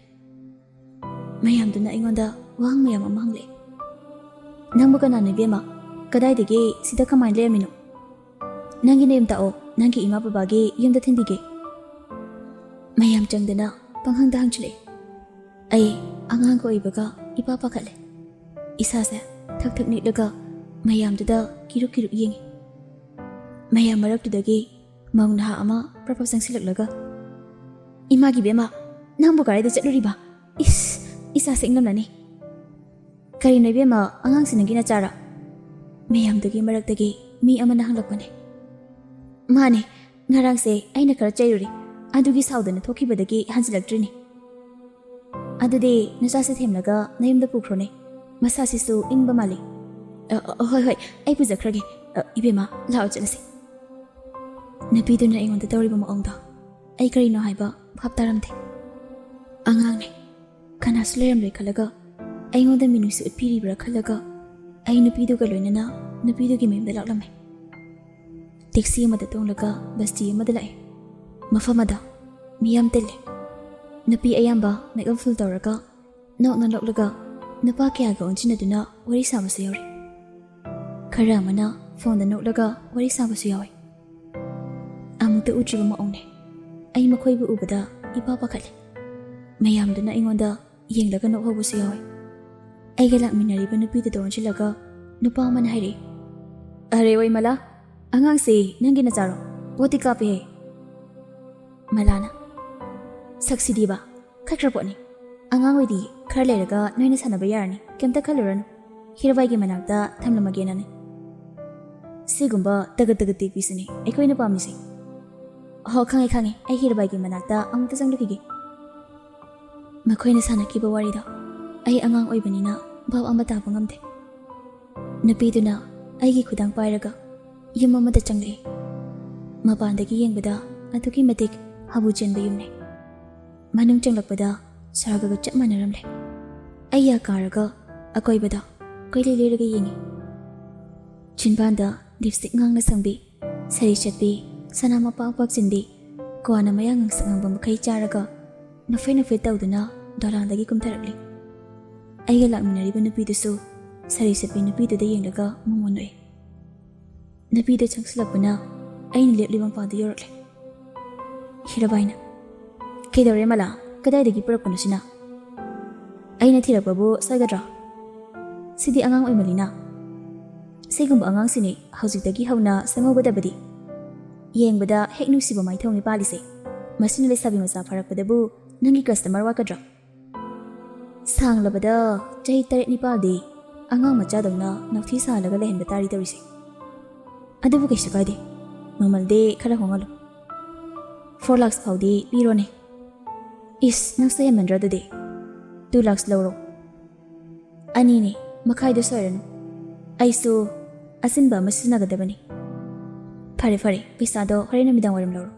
ꯃꯌꯥꯝꯗꯨꯅ ꯑꯩꯉꯣꯟꯗ ꯋꯥꯍꯪ ꯃꯌꯥꯝ ꯑꯃ ꯍꯪꯂꯛꯏ꯫ "ꯅꯪꯕꯨ ꯀꯅꯥꯅꯣ ꯏꯕꯦꯝꯃ? ꯀꯗꯥꯏꯗꯒꯤ ꯁꯤꯗ ꯀꯃꯥꯏꯅ ꯂꯩꯔꯝꯃꯤꯅꯣ? ꯅꯪꯒꯤ ꯅꯌꯨꯝ ꯇꯥꯛꯑꯣ, ꯅꯪꯒꯤ ꯏꯃꯥ ꯕꯕꯥꯒꯤ ꯌꯨꯝꯗ ꯊꯤꯟꯕꯤꯒꯦ꯫" ꯃꯌꯥꯝ ꯆꯪꯗꯅ ꯄꯪꯍꯪꯗ ꯍꯪꯖꯤꯜꯂꯛꯏ꯫ ꯑꯩ ꯑꯉꯥꯡꯒ ꯑꯣꯏꯕꯒ ꯏꯄꯥ ꯄꯥꯈꯠꯂꯦ꯫ ꯏꯁꯥꯁꯦ ꯊꯛ ꯊꯛ ꯅꯤꯛꯂꯒ ꯃꯌꯥꯝꯗꯨꯗ ꯀꯤꯔꯨꯛ ꯀꯤꯔꯨꯛ ꯌꯦꯡꯉꯤ꯫ ꯃꯌꯥꯝ ꯃꯔꯛꯇꯨꯗꯒꯤ ꯃꯧ ꯅꯍꯥ ꯑꯃ ꯄ꯭ꯔꯞ ꯄ꯭ꯔꯞ ꯆꯪꯁꯤꯜꯂꯛꯂꯒ, "ꯏꯃꯥꯒꯤ ꯕꯦꯝꯃ, ꯅꯪꯕꯨ ꯀꯗꯥꯏꯗ ꯆꯠꯂꯨꯔꯤꯕ? ꯏꯁ, ꯏꯆꯥꯁꯦ ꯏꯪꯂꯝꯂꯅꯤ꯫" "ꯀꯔꯤꯅꯣ ꯏꯕꯦꯝꯃ, ꯑꯉꯥꯡꯁꯤ ꯅꯪꯒꯤ ꯅꯆꯥꯔꯥ?" ꯃꯌꯥꯝꯗꯨꯒꯤ ꯃꯔꯛꯇꯒꯤ ꯃꯤ ꯑꯃꯅ ꯍꯪꯂꯛꯄꯅꯦ꯫ "ꯃꯥꯅꯦ, ꯉꯔꯥꯡꯁꯦ ꯑꯩꯅ ꯈꯔ ꯆꯩꯔꯨꯔꯦ, ꯑꯗꯨꯒꯤ ꯁꯥꯎꯗꯅ ꯊꯣꯛꯈꯤꯕꯗꯒꯤ ꯍꯟꯖꯤꯜꯂꯛꯇ꯭ꯔꯤꯅꯦ꯫" "ꯑꯗꯨꯗꯤ ꯅꯆꯥꯁꯦ ꯊꯦꯝꯂꯒ ꯅꯌꯨꯝꯗ ꯄꯨꯈ꯭ꯔꯣꯅꯦ, ꯃꯁꯥꯁꯤꯁꯨ ꯏꯪꯕ ꯃꯥꯜꯂꯤ꯫" "ꯑ, ꯑ, ꯍꯣꯏ, ꯍꯣꯏ, ꯑꯩ ꯄꯨꯖꯈ꯭ꯔꯒꯦ꯫ ꯑ, ꯏꯕꯦꯝꯃ, ꯂꯥꯛꯑꯣ ꯆꯠꯂꯁꯤ꯫" ꯅꯨꯄꯤꯗꯨꯅ ꯑꯩꯉꯣꯟꯗ ꯇꯧꯔꯤꯕ ꯃꯑꯣꯡꯗꯣ ꯑꯩ ꯀꯔꯤꯅꯣ ꯍꯥꯏꯕ ꯚꯥꯞ ꯇꯥꯔꯝꯗꯦ꯫ ꯑꯉꯥꯡꯅꯦ, ꯀꯅꯥꯁꯨ ꯂꯩꯔꯝꯂꯣꯏ ꯈꯜꯂꯒ ꯑꯩꯉꯣꯟꯗ ꯃꯤꯅꯨꯡꯁꯤ ꯎꯠꯄꯤꯔꯤꯕ꯭ꯔꯥ ꯈꯜꯂꯒ ꯑꯩ ꯅꯨꯄꯤꯗꯨꯒ ꯂꯣꯏꯅꯅ ꯅꯨꯄꯤꯗꯨꯒꯤ ꯃꯌꯨꯝꯗ ꯂꯥꯛꯂꯝꯃꯦ꯫ ꯇꯦꯛꯁꯤ ꯑꯃꯗ ꯇꯣꯡꯂꯒ ꯕꯁꯇꯤ ꯑꯃꯗ ꯂꯥꯛꯑꯦ꯫ ꯃꯐꯝ ꯑꯗꯣ ꯃꯤ ꯌꯥꯝ ꯇꯤꯜꯂꯤ꯫ ꯅꯨꯄꯤ ꯑꯌꯥꯝꯕ ꯃꯦꯀꯞ ꯐꯨꯜ ꯇꯧꯔꯒ ꯅꯣꯛꯅ ꯅꯣꯛꯂꯒ ꯅꯨꯄꯥ ꯀꯌꯥꯒ ꯑꯣꯟꯁꯤꯟꯅꯗꯨꯅ ꯋꯥꯔꯤ ꯁꯥꯕꯁꯨ ꯌꯥꯎꯔꯤ꯫ ꯈꯔ ꯑꯃꯅ ꯐꯣꯟꯗ ꯅꯣꯛꯂꯒ ꯋꯥꯔꯤ ꯁꯥꯕꯁꯨ ꯌꯥꯎꯏ꯫ ꯑꯃꯨꯛꯇ ꯎꯗ꯭ꯔꯤꯕ ꯃꯑꯣꯡꯅꯦ꯫ ꯑꯩ ꯃꯈꯣꯏꯕꯨ ꯎꯕꯗ ꯏꯄꯥ ꯄꯥꯈꯠꯂꯤ꯫ ꯃꯌꯥꯝꯗꯨꯅ ꯑꯩꯉꯣꯟꯗ ꯌꯦꯡꯂꯒ ꯅꯣꯛꯍꯧꯕꯁꯨ ꯌꯥꯎꯏ꯫ ꯑꯩꯒ ꯂꯥꯛꯃꯤꯟꯅꯔꯤꯕ ꯅꯨꯄꯤꯗꯨꯗ ꯑꯣꯟꯁꯤꯜꯂꯒ ꯅꯨꯄꯥ ꯑꯃꯅ ꯍꯥꯏꯔꯛꯏ, "ꯑꯔꯦ ꯑꯣꯏ ꯃꯂꯥ, ꯑꯉꯥꯡꯁꯤ ꯅꯪꯒꯤ ꯅꯆꯥꯔꯣ? ꯄꯣꯠꯇꯤ ꯀꯥꯞꯄꯦꯍꯦ!" ꯃꯂꯥꯅ, "ꯁꯛꯁꯤꯗꯤꯕ, ꯈꯠꯈ꯭ꯔ ꯄꯣꯠꯅꯤ꯫ ꯑꯉꯥꯡ ꯑꯣꯏꯔꯤ, ꯈꯔ ꯂꯩꯔꯒ ꯅꯣꯏꯅ ꯁꯥꯟꯅꯕ ꯌꯥꯔꯅꯤ, ꯀꯩꯝꯇ ꯈꯜꯂꯨꯔꯅꯨ꯫ ꯍꯤꯔꯕꯥꯏꯒꯤ ꯃꯅꯥꯛꯇ ꯊꯝꯂꯝꯃꯒꯦꯅꯅꯦ꯫ ꯁꯤꯒꯨꯝꯕ ꯇꯒꯠ ꯇꯒꯠ ꯇꯦꯛꯄꯤꯁꯤꯅꯤ ꯑꯩꯈꯣꯏꯅ ꯄꯥꯝꯃꯤꯁꯦ꯫ ꯍꯣ, ꯈꯪꯉꯦ, ꯈꯪꯉꯦ, ꯑꯩ ꯍꯤꯔꯕꯥꯏꯒꯤ ꯃꯅꯥꯛꯇ ꯑꯃꯨꯛꯇ ꯆꯪꯂꯨꯈꯤꯒꯦ꯫" ꯃꯈꯣꯏꯅ ꯁꯥꯟꯅꯈꯤꯕ ꯋꯥꯔꯤꯗꯣ ꯑꯩ ꯑꯉꯥꯡ ꯑꯣꯏꯕꯅꯤꯅ ꯚꯥꯞ ꯑꯃ ꯇꯥꯕ ꯉꯝꯗꯦ꯫ ꯅꯨꯄꯤꯗꯨꯅ ꯑꯩꯒꯤ ꯈꯨꯗꯥꯡ ꯄꯥꯏꯔꯒ ꯌꯨꯝ ꯑꯃꯗ ꯆꯪꯂꯛꯏ꯫ ꯃꯄꯥꯟꯗꯒꯤ ꯌꯦꯡꯕꯗ ꯑꯗꯨꯛꯀꯤ ꯃꯇꯤꯛ ꯍꯥꯕꯨ ꯆꯦꯟꯕ ꯌꯨꯝꯅꯤ꯫ ꯃꯅꯨꯡ ꯆꯪꯂꯛꯄꯗ ꯁ꯭ꯋꯔꯒꯒ ꯆꯞ ꯃꯥꯟꯅꯔꯝꯂꯦ꯫ ꯑꯩ ꯌꯥ ꯀꯥꯔꯒ ꯑꯀꯣꯏꯕꯗ ꯀꯣꯏꯂꯩ ꯂꯩꯔꯒ ꯌꯦꯡꯉꯤ꯫ ꯆꯤꯟꯕꯥꯟꯗ ꯂꯤꯞꯁꯇꯤꯛ ꯉꯥꯡꯅ ꯁꯪꯕꯤ, ꯁꯥꯔꯤ ꯆꯠꯄꯤ, ꯁꯅꯥ ꯃꯄꯥꯛ ꯄꯥꯛꯆꯤꯟꯕꯤ, ꯀ꯭ꯋꯥꯅ ꯃꯌꯥ ꯉꯥꯡꯁꯛ ꯉꯥꯡꯕ ꯃꯈꯩ ꯆꯥꯔꯒ ꯅꯣꯐꯦꯠ ꯅꯣꯐꯦꯠ ꯇꯧꯗꯨꯅ ꯗꯣꯂꯥꯟꯗꯒꯤ ꯀꯨꯝꯊꯔꯛꯂꯤ꯫ ꯑꯩꯒ ꯂꯥꯛꯃꯤꯟꯅꯔꯤꯕ ꯅꯨꯄꯤꯗꯨꯁꯨ ꯁꯥꯔꯤ ꯆꯠꯄꯤ ꯅꯨꯄꯤꯗꯨꯗ ꯌꯦꯡꯂꯒ ꯃꯉꯣꯟ ꯅꯣꯛꯏ꯫ ꯅꯨꯄꯤꯗꯨ ꯆꯪꯁꯤꯜꯂꯛꯄꯅ ꯑꯩꯅ ꯂꯦꯞꯂꯤꯕ ꯃꯄꯥꯗꯨ ꯌꯧꯔꯛꯂꯦ꯫ ꯍꯤꯔꯕꯥꯏꯅ, "ꯀꯩꯗꯧꯔꯦ ꯃꯂꯥ? ꯀꯗꯥꯏꯗꯒꯤ ꯄꯨꯔꯛꯄꯅꯣ ꯁꯤꯅ? ꯑꯩꯅ ꯊꯤꯔꯛꯄꯕꯨ ꯁꯣꯏꯒꯗ꯭ꯔꯣ? ꯁꯤꯗꯤ ꯑꯉꯥꯡ ꯑꯣꯏꯃꯜꯂꯤꯅ꯫ ꯁꯤꯒꯨꯝꯕ ꯑꯉꯥꯡꯁꯤꯅꯤ ꯍꯧꯖꯤꯛꯇꯒꯤ ꯍꯧꯅ ꯁꯪꯍꯧꯒꯗꯕꯗꯤ꯫ ꯌꯦꯡꯕꯗ ꯍꯦꯛ ꯅꯨꯡꯁꯤꯕ ꯃꯥꯏꯊꯣꯡꯅꯤ ꯄꯥꯜꯂꯤꯁꯦ꯫ ꯃꯁꯤꯅ ꯂꯩꯁꯥꯕꯤ ꯃꯆꯥ ꯐꯥꯔꯛꯄꯗꯕꯨ ꯅꯪꯒꯤ ꯀꯁꯇꯃꯔ ꯋꯥꯠꯀꯗ꯭ꯔꯣ?" ꯁꯥꯡꯂꯕꯗ ꯆꯍꯤ ꯇꯔꯦꯠ ꯅꯤꯄꯥꯜꯗꯤ ꯑꯉꯥꯡ ꯃꯆꯥꯗꯧꯅ ꯅꯥꯎꯊꯤ ꯁꯥꯍꯜꯂꯒ ꯂꯩꯍꯟꯕ ꯇꯥꯔꯤ ꯇꯧꯔꯤꯁꯦ꯫ ꯑꯗꯨꯕꯨ ꯀꯩꯁꯨ ꯀꯥꯏꯗꯦ, ꯃꯃꯜꯗꯤ ꯈꯔ ꯍꯣꯡꯍꯜꯂꯨ꯫ Four lakhs ꯐꯥꯎꯗꯤ ꯄꯤꯔꯣꯅꯦ꯫ ꯏꯁ, ꯅꯪꯁꯨ ꯍꯦꯟꯃꯟꯗ꯭ꯔꯣ ꯑꯗꯨꯗꯤ? Two lakhs ꯂꯧꯔꯣ꯫ ꯑꯅꯤꯅꯦ, ꯃꯈꯥꯏꯗꯣ ꯁꯣꯏꯔꯅꯨ꯫ ꯑꯩꯁꯨ ꯑꯁꯤꯟꯕ ꯑꯃ ꯁꯤꯖꯤꯟꯅꯒꯗꯕꯅꯤ꯫ ꯐꯔꯦ, ꯐꯔꯦ, ꯄꯩꯁꯥꯗꯣ ꯍꯣꯔꯦꯟ ꯅꯨꯃꯤꯗꯥꯡ ꯋꯥꯏꯔꯝ ꯂꯧꯔꯣ꯫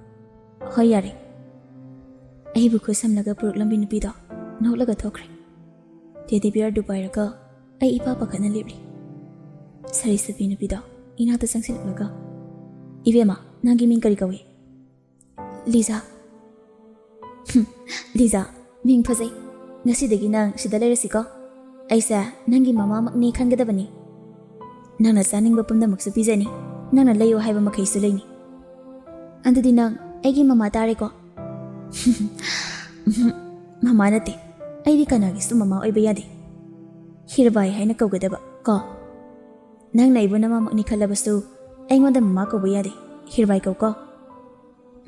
ꯍꯣꯏ, ꯌꯥꯔꯦ꯫ ꯑꯩꯕꯨ ꯈꯨꯠ ꯁꯝꯂꯒ ꯄꯨꯔꯛꯂꯝꯕꯤ ꯅꯨꯄꯤꯗꯣ ꯅꯣꯛꯂꯒ ꯊꯣꯛꯈ꯭ꯔꯦ꯫ ꯇꯦꯗꯤ ꯕꯤꯌꯔꯗꯨ ꯄꯥꯏꯔꯒ ꯑꯩ ꯏꯄꯥ ꯄꯥꯈꯠꯅ ꯂꯦꯞꯂꯤ꯫ ꯁꯥꯔꯤ ꯆꯠꯄꯤ ꯅꯨꯄꯤꯗꯣ ꯏꯅꯥꯛꯇ ꯆꯪꯁꯤꯜꯂꯛꯂꯒ, "ꯏꯕꯦꯝꯃ, ꯅꯪꯒꯤ ꯃꯤꯡ ꯀꯔꯤ ꯀꯧꯏ?" ꯂꯤꯖꯥ꯫ ꯍꯨꯝ, ꯂꯤꯖꯥ, ꯃꯤꯡ ꯐꯖꯩ꯫ ꯉꯁꯤꯗꯒꯤ ꯅꯪ ꯁꯤꯗ ꯂꯩꯔꯁꯤꯀꯣ꯫ ꯑꯩꯁꯦ ꯅꯪꯒꯤ ꯃꯃꯥꯃꯛꯅꯤ ꯈꯟꯒꯗꯕꯅꯤ꯫ ꯅꯪꯅ ꯆꯥꯅꯤꯡꯕ ꯄꯨꯝꯅꯃꯛꯁꯨ ꯄꯤꯖꯅꯤ꯫ ꯅꯪꯅ ꯂꯩꯌꯨ ꯍꯥꯏꯕ ꯃꯈꯩꯁꯨ ꯂꯩꯅꯤ꯫ ꯑꯗꯨꯗꯤ ꯅꯪ ꯑꯩꯒꯤ ꯃꯃꯥ ꯇꯥꯔꯦꯀꯣ? ꯎꯝꯍꯨꯝ, ꯃꯃꯥ ꯅꯠꯇꯦ꯫ ꯑꯩꯗꯤ ꯀꯅꯥꯒꯤꯁꯨ ꯃꯃꯥ ꯑꯣꯏꯕ ꯌꯥꯗꯦ꯫ ꯍꯤꯔꯕꯥꯏ ꯍꯥꯏꯅ ꯀꯧꯒꯗꯕ ꯀꯣ꯫ ꯅꯪꯅ ꯑꯩꯕꯨ ꯅꯃꯥꯃꯛꯅꯤ ꯈꯜꯂꯕꯁꯨ ꯑꯩꯉꯣꯟꯗ ꯃꯃꯥ ꯀꯧꯕ ꯌꯥꯗꯦ꯫ ꯍꯤꯔꯕꯥꯏ ꯀꯧ ꯀꯣ꯫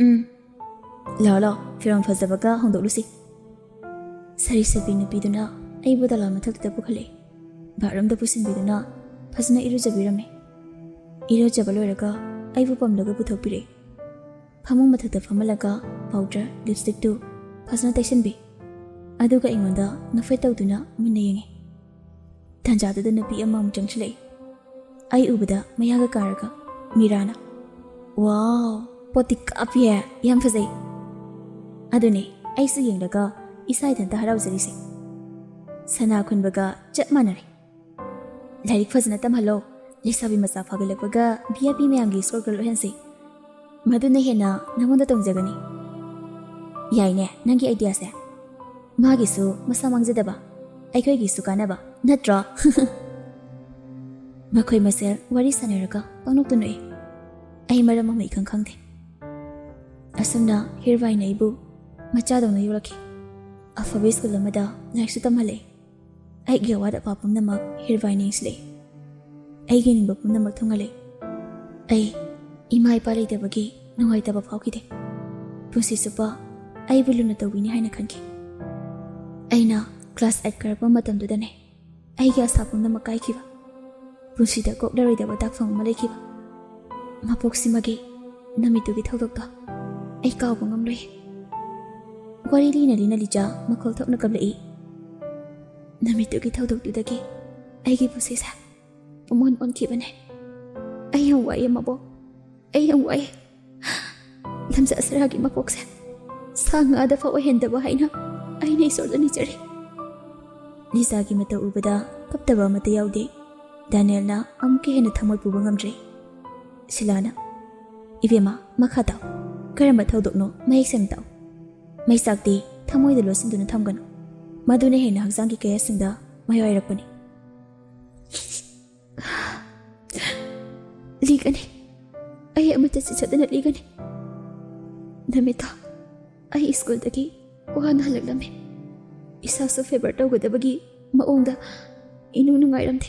ꯎꯝ꯫ ꯂꯥꯛꯑꯣ, ꯂꯥꯛꯑꯣ, ꯐꯤꯔꯣꯜ ꯐꯖꯕꯒ ꯍꯣꯡꯗꯣꯛꯂꯨꯁꯤ꯫ ꯁꯥꯔꯤ ꯁꯥꯕꯤ ꯅꯨꯄꯤꯗꯨꯅ ꯑꯩꯕꯨ ꯗꯂꯥ ꯃꯊꯛꯇꯨꯗ ꯄꯨꯈꯠꯂꯛꯏ꯫ ꯕꯥꯠꯔꯨꯝꯗ ꯄꯨꯁꯤꯟꯕꯤꯗꯨꯅ ꯐꯖꯅ ꯏꯔꯨꯖꯕꯤꯔꯝꯃꯤ꯫ ꯏꯔꯨꯖꯕ ꯂꯣꯏꯔꯒ ꯑꯩꯕꯨ ꯄꯝꯂꯒ ꯄꯨꯊꯣꯛꯄꯤꯔꯛꯏ꯫ ꯐꯃꯨꯡ ꯃꯊꯛꯇ ꯐꯝꯍꯜꯂꯒ ꯄꯥꯎꯗꯔ, ꯂꯤꯞꯁꯇꯤꯛꯇꯨ ꯐꯖꯅ ꯇꯩꯁꯤꯟꯕꯤ꯫ ꯑꯗꯨꯒ ꯑꯩꯉꯣꯟꯗ ꯅꯣꯛꯐꯦꯠ ꯇꯧꯗꯨꯅ ꯃꯨꯟꯅ ꯌꯦꯡꯉꯤ꯫ ꯇꯥꯟꯖꯥꯗꯨꯗ ꯅꯨꯄꯤ ꯑꯃꯃꯨꯛ ꯆꯪꯁꯤꯜꯂꯛꯏ꯫ ꯑꯩ ꯎꯕꯗ ꯃꯌꯥꯒ ꯀꯥꯔꯒ ꯃꯤꯔꯥꯅ, "ꯋꯥꯎ, ꯄꯣꯠꯇꯤ ꯀꯥꯞꯄꯤꯍꯦ, ꯌꯥꯝ ꯐꯖꯩ"꯫ ꯑꯗꯨꯅꯦ ꯑꯩꯁꯨ ꯌꯦꯡꯂꯒ ꯏꯁꯥ ꯏꯊꯟꯇ ꯍꯔꯥꯎꯖꯔꯤꯁꯦ꯫ ꯁꯅꯥ ꯈꯨꯟꯕꯒ ꯆꯞ ꯃꯥꯟꯅꯔꯦ꯫ ꯂꯥꯏꯔꯤꯛ ꯐꯖꯅ ꯇꯝꯍꯜꯂꯣ, ꯂꯩꯁꯥꯕꯤ ꯃꯆꯥ ꯐꯥꯒꯠꯂꯛꯄꯒ ꯚꯤ ꯑꯥꯏ ꯄꯤ ꯃꯌꯥꯝꯒꯤ ꯁꯣꯔꯀꯜ ꯑꯣꯏꯍꯟꯁꯤ꯫ ꯃꯗꯨꯅ ꯍꯦꯟꯅ ꯅꯉꯣꯟꯗ ꯇꯣꯡꯖꯒꯅꯤ꯫ ꯌꯥꯏꯅꯦ ꯅꯪꯒꯤ ꯑꯥꯏꯗꯤꯌꯥꯁꯦ꯫ ꯃꯥꯒꯤꯁꯨ ꯃꯁꯥ ꯃꯥꯡꯖꯗꯕ, ꯑꯩꯈꯣꯏꯒꯤꯁꯨ ꯀꯥꯟꯅꯕ, ꯅꯠꯇ꯭ꯔꯣ? ꯃꯈꯣꯏ ꯃꯁꯦꯜ ꯋꯥꯔꯤ ꯁꯥꯟꯅꯔꯒ ꯄꯪꯅꯣꯛꯇ ꯅꯣꯛꯏ꯫ ꯑꯩ ꯃꯔꯝ ꯑꯃ ꯏꯈꯪ ꯈꯪꯗꯦ꯫ ꯑꯁꯨꯝꯅ ꯍꯤꯔꯕꯥꯏꯅ ꯑꯩꯕꯨ ꯃꯆꯥꯗꯧꯅ ꯌꯣꯛꯂꯛꯈꯤ꯫ ꯑꯐꯕ ꯁ꯭ꯀꯨꯜ ꯑꯃꯗ ꯂꯥꯏꯔꯤꯛꯁꯨ ꯇꯝꯍꯜꯂꯛꯏ꯫ ꯑꯩꯒꯤ ꯑꯋꯥꯠ ꯑꯄꯥ ꯄꯨꯝꯅꯃꯛ ꯍꯤꯔꯕꯥꯏꯅ ꯌꯦꯡꯁꯤꯜꯂꯛꯏ꯫ ꯑꯩꯒꯤ ꯅꯤꯡꯕ ꯄꯨꯝꯅꯃꯛ ꯊꯨꯡꯍꯜꯂꯛꯏ꯫ ꯑꯩ ꯏꯃꯥ ꯏꯄꯥ ꯂꯩꯇꯕꯒꯤ ꯅꯨꯡꯉꯥꯏꯇꯕ ꯐꯥꯎꯈꯤꯗꯦ꯫ ꯄꯨꯟꯁꯤ ꯆꯨꯞꯄ ꯑꯩꯕꯨ ꯂꯨꯅ ꯇꯧꯕꯤꯅꯤ ꯍꯥꯏꯅ ꯈꯟꯈꯤ꯫ ꯑꯩꯅ ꯀ꯭ꯂꯥꯁ ꯑꯩꯠ ꯀꯥꯔꯛꯄ ꯃꯇꯝꯗꯨꯗꯅꯦ ꯑꯩꯒꯤ ꯑꯁꯥ ꯄꯨꯝꯅꯃꯛ ꯀꯥꯏꯈꯤꯕ꯫ ꯄꯨꯟꯁꯤꯗ ꯀꯣꯛꯂꯔꯣꯏꯗꯕ ꯇꯥꯛꯐꯝ ꯑꯃ ꯂꯩꯈꯤꯕ꯫ ꯃꯄꯣꯛꯁꯤꯃꯒꯤ ꯅꯨꯃꯤꯠꯇꯨꯒꯤ ꯊꯧꯗꯣꯛꯇꯣ ꯑꯩ ꯀꯥꯎꯕ ꯉꯝꯂꯣꯏ꯫ ꯋꯥꯔꯤ ꯂꯤꯅ ꯂꯤꯅ ꯂꯤꯖꯥ ꯃꯈꯣꯜ ꯊꯣꯛꯅ ꯀꯞꯂꯛꯏ꯫ ꯅꯨꯃꯤꯠꯇꯨꯒꯤ ꯊꯧꯗꯣꯛꯇꯨꯗꯒꯤ ꯑꯩꯒꯤ ꯄꯨꯟꯁꯤꯁꯦ ꯄꯨꯡꯑꯣꯟ ꯑꯣꯟꯈꯤꯕꯅꯦ꯫ ꯑꯩ ꯌꯥꯝ ꯋꯥꯏꯑꯦ ꯃꯕꯣꯛ, ꯑꯩ ꯌꯥꯝ ꯋꯥꯏꯑꯦ꯫ ꯂꯝꯖꯥ ꯁꯔꯥꯒꯤ ꯃꯄꯣꯛꯁꯦ ꯁꯥ ꯉꯥꯗ ꯐꯥꯎ ꯑꯣꯏꯍꯟꯗꯕ ꯍꯥꯏꯅ ꯑꯩꯅ ꯏꯁꯣꯔꯗ ꯅꯤꯖꯔꯤ꯫ ꯂꯤꯖꯥꯒꯤ ꯃꯇꯧ ꯎꯕꯗ ꯀꯞꯇꯕ ꯑꯃꯠꯇ ꯌꯥꯎꯗꯦ꯫ ꯗꯥꯅꯤꯌꯦꯜꯅ ꯑꯃꯨꯛꯀ ꯍꯦꯟꯅ ꯊꯃꯣꯏ ꯄꯨꯕ ꯉꯝꯗ꯭ꯔꯦ꯫ ꯁꯤꯂꯥꯅ, "ꯏꯕꯦꯝꯃ, ꯃꯈꯥ ꯇꯥꯎ꯫ ꯀꯔꯝꯕ ꯊꯧꯗꯣꯛꯅꯣ? ꯃꯌꯦꯛ ꯁꯦꯡꯅ ꯇꯥꯛꯎ꯫ ꯃꯩꯆꯥꯛꯇꯤ ꯊꯃꯣꯏꯗ ꯂꯣꯠꯁꯤꯟꯗꯨꯅ ꯊꯝꯒꯅꯨ꯫ ꯃꯗꯨꯅ ꯍꯦꯟꯅ ꯍꯛꯆꯥꯡꯒꯤ ꯀꯌꯥꯠꯁꯤꯡꯗ ꯃꯩ ꯍꯥꯏꯔꯛꯄꯅꯤ꯫ ꯂꯤꯒꯅꯤ꯫ ꯑꯩ ꯑꯃꯠꯇ ꯆꯤꯠꯊꯗꯅ ꯂꯤꯒꯅꯤ꯫ ꯅꯨꯃꯤꯠꯇꯣ ꯑꯩ ꯁ꯭ꯀꯨꯜꯗꯒꯤ ꯋꯥꯅ ꯍꯜꯂꯛꯂꯝꯃꯤ꯫ ꯏꯁꯥꯁꯨ ꯐꯦꯚꯔ ꯇꯧꯒꯗꯕꯒꯤ ꯃꯑꯣꯡꯗ ꯏꯅꯨꯡ ꯅꯨꯡꯉꯥꯏꯔꯝꯗꯦ꯫